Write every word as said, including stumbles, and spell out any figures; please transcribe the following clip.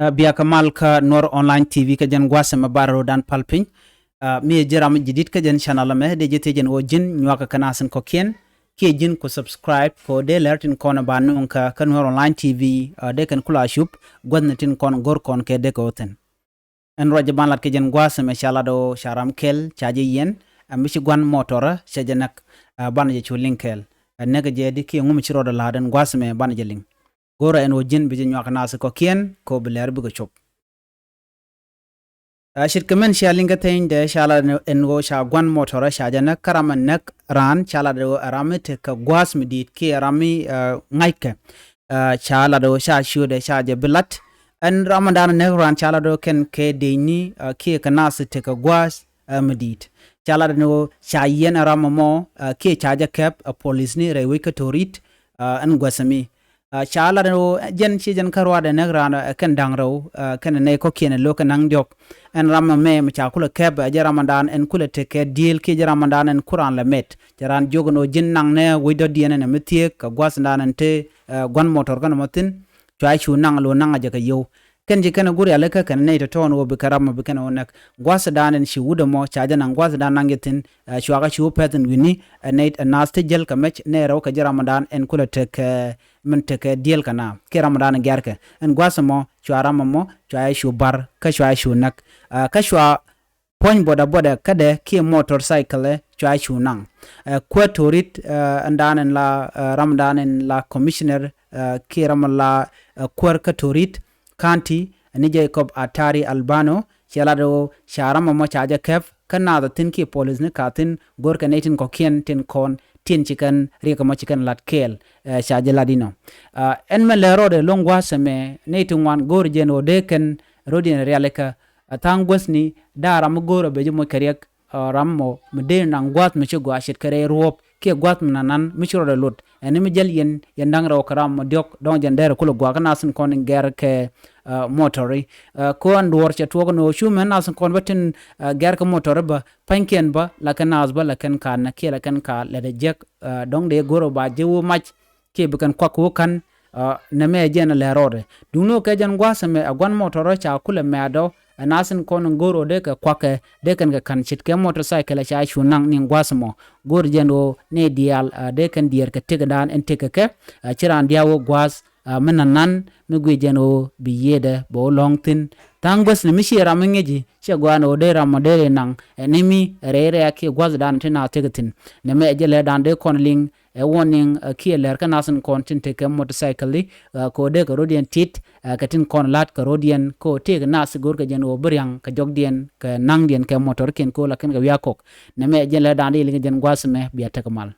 Ɛ, bia kɛ mal kä Nuɔr Online T V kä jɛn gua̱a̱th ɛmɛ bar rɔ̱dan pal piny. Ɛ, mi ɛ ji̱ ram ji̱ di̱t kä jɛn channel ɛmɛ, dee ji̱ thiec jɛn ɣöö ji̱n nyuakä kɛ nath in kɔ̱kiɛn kiɛ ji̱n ku subscribe kɛ ɣöö dee lɛr tin kɔn ɛ ba nööŋ kä kä Nuɔr Online T V, ɛ, dee kɛn kula cup gua̱thni tin kɔn go̱r kɔn kɛ dee kɛ ɣöö thi̱n. Ɛn ruac jɛ ban lat kɛ jɛn gua̱a̱th ɛmɛ ca lat ɣöö ca ram kɛl ca jɛ yiɛn, ɛ, mi ci gua̱n mɔtɔrä cɛ jɛ näk, ɛ, banɛ jɛ cu liŋ kɛɛl. Ɛ, näk jɛ di kiɛ ŋu mi ci rɔɔdɛ la̱a̱t ɛn gua̱a̱th ɛmɛ banɛ jɛ liŋ. Go̱rɛ ɛn ɣöö ji̱n bi jɛ nyuak nath kɔ̱kiɛn kɛ ɣöö bi lɛr bikɛ cop. Ɛ, ce̱tkɛ min cia liŋ kä theny dee ca lat ɛn ɣöö ca gua̱n mɔtɔrä ca jɛ näk kä ram ɛ näk raan ca lat ɣöö ɛ ram mi tekɛ gua̱a̱th mi di̱i̱t kiɛ ram mi, ɛ, ŋa̱ckɛ. Ɛ, ca lat ɣöö ca ciötdɛ ca jɛ bi lat. Ɛn ram ɛ da̱a̱n ɛ näk raan ca lat ɣöö kɛn kɛ dëëcni, ɛ, kiɛ kɛ nath tekɛ gua̱a̱th, ɛ, mi di̱i̱t. Ca lat ɛn ɣöö ca yiɛn ɛ ram ɛmɔ, ɛ, kiɛ ca jɛ kɛp ɛ polisni rɛy wec kä Torit, ɛ, ɛn gua̱th ɛmi. Ɛ, ca lat ɛn ɣöö jɛn ci jɛn kä ruaadɛ näk raan, ɛ, kɛn da̱ŋ rɛw, ɛ, kɛn nɛy kɔ̱kiɛn ɛ lo̱k kɛ naŋ diɔ̱k. Ɛn ram ɛmɛ mi ca kulɛ kɛp, ɛ, jɛ ram ɛdan ɛn kulɛ tekɛ diëël kiɛ jɛ ram ɛdan ɛn ku raan lɛ mɛt. Cɛ raan jiök ɛn ɣöö ji̱n naŋnɛ wec dɔ̱diɛn ɛn ɛmɛ thieek kɛ gua̱thdan ɛn te, ɛ, gua̱n mɔtɔr kɛn ɛmɔ thi̱n. Cua cu naŋ lo̱ naŋ a jɛ kɛ yio̱w. Kɛn ci kɛn ɛ go̱r yalikä kɛn nɛy tɔ̱tɔ̱ ɛn ɣöö bikɛ ram ɛmɔ bi kɛn ɛ wä näk. Gua̱thdan ɛn ci wut ɛmɔ ca jɛ naŋ gua̱thdan naŋ jɛ thi̱n, ɛ, cuakɛ cu pɛth ɛn wi̱ni, ɛ, nɛy ɛ nath te jäl kɛ mɛc nɛy rɛw kɛ jɛ ram ɛdan ɛn kulɛ tekɛ min tekɛ diëël kɛ na kiɛ ram ɛ da̱a̱n gɛ̈rkɛ. Ɛn gua̱th ɛmɔ cua ram ɛmɔ cua cu bar kä cua cu näk. Ɛ, kä cua puɔ̱ny boda boda kädɛ kiɛ motorcycle cua cu naŋ. Ɛ, kuäär Torit, ɛ, ɛn da̱a̱n ɛn la, ɛ, ram da̱a̱n ɛn la commissioner, ɛ, kiɛ ram la, ɛ, kuäär kä Torit County, ni Jacob Atari Albano, cɛ lat ɣöö ca ram ɛmɔ ca jɛ kɛp kä nath thi̱n kiɛ polisni ka thi̱n go̱rkɛ nɛy tin kɔ̱kiɛn tin kɔn tin ci kɛn riɛk ɛmɔ ci kɛn lat kɛɛl, ɛ, ca jɛ lat inɔ. Ɛ, ɛn mɛ lɛ rɔɔdɛ lo̱ŋ gua̱a̱th ɛmɛ nɛy ti ŋuan go̱o̱r jɛn ɣöö dee kɛn rɔ̱diɛn rialikä. Ɛ, tha̱a̱ŋ guäthni da̱a̱ ram mi go̱o̱r ɛ bɛ ji̱ moc kɛ riɛk, ɛ, ram mɔ mi dee naŋ gua̱a̱th mi ci gɔaa ce̱tkɛ rɛy ruɔ̱ɔ̱p kiɛ gua̱a̱th mi nanan mi ci rɔɔdɛ lot. Ɛn mi jäl yɛn, yɛn da̱ŋ rɛw kɛ ram mɔ diɔ̱k dɔ̱ŋ jɛn dɛrɛ kulɛ gua̱a̱k kä nath in kɔn in gɛr kɛ, ɛ, motori. Ɛ, kɔn duɔ̱ɔ̱r cɛ tuɔɔk ni ɣöö cu mɛn nath in kɔn bä tin, ɛ, gɛr kɛ motori bä, pa̱nykiɛn bä la kɛn nath bä la kɛn ka̱a̱t nɛ kiɛ la kɛn ka̱a̱t lɛt ɛ jiäk, ɛ, dɔ̱ŋ dee go̱r ɛ ba ji̱ wä mac kiɛ bi kɛn kuak wä ka̱n, ɛ, nɛmɛ jɛn ɛ lɛ rɔɔdɛ. Duundɛ ɣöö kɛ jɛn gua̱a̱th ɛmɛ ɛ gua̱n motori ca kulɛ mɛ̈ɛ̈t ɔ, ɛ nath in kɔn in go̱o̱r ɣöö dee kɛ kuakɛ, dee kɛn kɛ ka̱n ce̱tkɛ motorcycle ca cu naŋ ni gua̱a̱th ɛmɔ. Go̱o̱r jɛn ɣöö ni diaal, ɛ, dee kɛn diɛɛr kɛ tëkdan ɛn tëkɛ kɛ, ɛ, ci raan diaal wä gua̱a̱th, ɛ, mi nanan mi guic jɛn ɣöö bi yiëëdɛ bɛ wä lɔ̱ŋ thi̱n. Tha̱a̱ŋ guäthni mi ciɛ ram mi ŋi̱ci ciɛ gɔaa ɛn ɣöö dee ram mɔ dee ri naŋ, ɛ, ni mi rɛy rɛ̈ɛ̈k kiɛ gua̱thdan ti naath tëkɛ thi̱n. Nɛmɛ ɛ jɛ lɛrdan dee kɔn liŋ, ɛ, warning, ɛ, kiɛ lɛr kä nath in kɔn tin tekɛ motorcycle, ɛ, kɛ ɣöö dee kɛ rɔ̱diɛn tit, ɛ, kɛ tin kɔn la̱t kɛ rɔ̱diɛn kɛ ɣöö tëëk nath go̱rkɛ jɛn ɣöö bi ria̱ŋ kɛ jɔkdiɛn kɛ naŋdiɛn kɛ motorkiɛn kɛ ɣöö la kɛn kɛ wiak kɔk. Nɛmɛ jɛn lɛ da̱a̱n di liŋ jɛn gua̱a̱th ɛmɛ bia tekɛ mal.